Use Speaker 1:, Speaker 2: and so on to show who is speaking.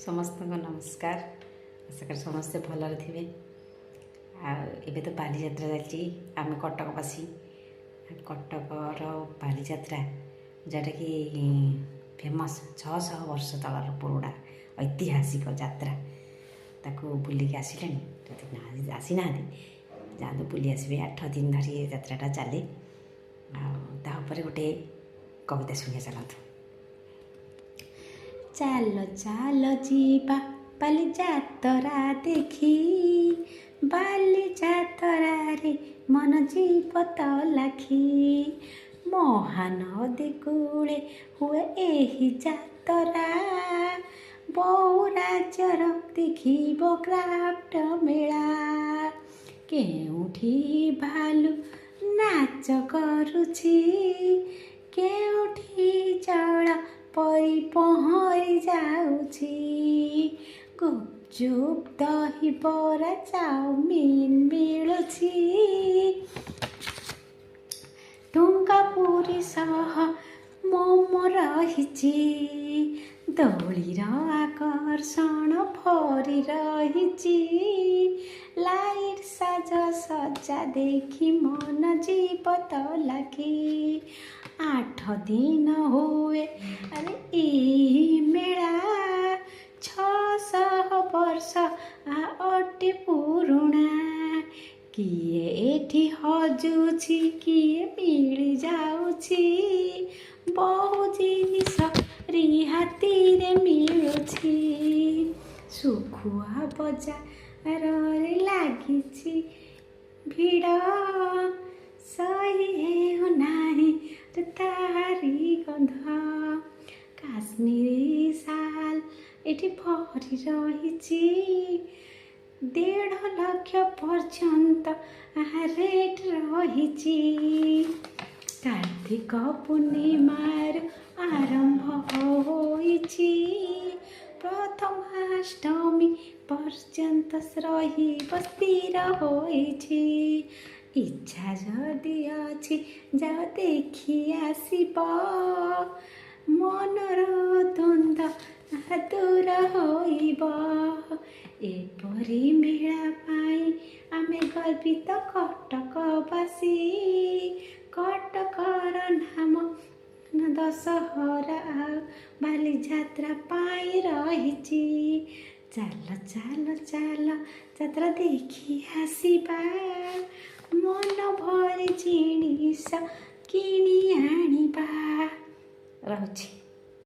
Speaker 1: ସମସ୍ତଙ୍କ ନମସ୍କାର। ଆଶା କରେ ସମସ୍ତେ ଭଲରେ ଥିବେ। ଆଉ ଏବେ ତ ବାଲିଯାତ୍ରା ଚାଲିଛି। ଆମେ କଟକବାସୀ, କଟକର ବାଲିଯାତ୍ରା ଯେଉଁଟାକି ଫେମସ୍, 600 ବର୍ଷ ତଳର ପୁରୁଣା ଐତିହାସିକ ଯାତ୍ରା, ତାକୁ ବୁଲିକି ଆସିଲେଣି? ଯଦି ଆସିନାହାନ୍ତି, ଯାଆନ୍ତୁ ବୁଲି ଆସିବେ। 8 ଦିନ ଧରି ଏ ଯାତ୍ରାଟା ଚାଲେ। ଆଉ ତା ଉପରେ ଗୋଟେ କବିତା ଶୁଣିବା ଚାଲନ୍ତୁ। ଚାଲ ଚାଲ ଯିବା ବାଲିଯାତ୍ରା ଦେଖି, ବାଲିଯାତ୍ରାରେ ମନ ଯିବ ତ ଲାଖି। ମହାନଦୀ କୂଳେ ହୁଏ ଏହି ଯାତ୍ରା, ବହୁ ରାଜ୍ୟର ଦେଖିବ କ୍ରାଫ୍ଟ ମେଳା। କେଉଁଠି ଭାଲୁ ନାଚ କରୁଛି, କେଉଁଠି ଜଳ ପରି ପହଁରି ଯାଉଛି। ଗୁପଚୁପ, ଦହିବରା, ଚାଉମିନ ମିଳୁଛି। ଠୁଙ୍କା ପୁରୀ ସହ ମୋମୋ ରହିଛି। ଦୋଳିର ଆକର୍ଷଣ ଭରି ରହିଛି। ଲାଇଟ୍ ସାଜ ସଜା ଦେଖି ମନ ଯିବ ତ ଲାଖି। 8 ଦିନ ହୁଏ ଆରେ ଏଇ ମେଳା, 600 ବର୍ଷ ଅଟେ ପୁରୁଣା। କିଏ ଏଠି ହଜୁଛି, କିଏ ମିଳିଯାଉଛି, ବହୁ ଜିନିଷ ରିହାତିରେ ମିଳୁଛି। ଶୁଖୁଆ ବଜାରରେ ଲାଗିଛି ଭିଡ଼, ସହି ହେଉନାହିଁ ତାରି ଗନ୍ଧ। କାଶ୍ମୀରୀ ଶାଲ ଏଠି ଭରି ରହିଛି, 1.5 ଲକ୍ଷ ପର୍ଯ୍ୟନ୍ତ ରେଟ୍ ରହିଛି। କାର୍ତ୍ତିକ ପୂର୍ଣ୍ଣିମାରୁ ଆରମ୍ଭ ହୋଇଛି, ପ୍ରଥମାଷ୍ଟମୀ ପର୍ଯ୍ୟନ୍ତ ରହିବ ସ୍ଥିର ହୋଇଛି। ଇଚ୍ଛା ଯଦି ଅଛି, ଯାଅ ଦେଖି ଆସିବ, ମନର ଦ୍ୱନ୍ଦ୍ୱ ଦୂର ହୋଇବ। ଏପରି ମେଳା ପାଇଁ ଆମେ ଗର୍ବିତ କଟକବାସୀ। କଟକର ନାମ ଦଶହରା ଆଉ ବାଲିଯାତ୍ରା ପାଇଁ ରହିଛି। ଚାଲ ଚାଲ ଚାଲ ଯାତ୍ରା ଦେଖି ଆସିବା, ମନ ଭରି ଜିନିଷ କିଣି ଆଣିବା। ରହୁଛି।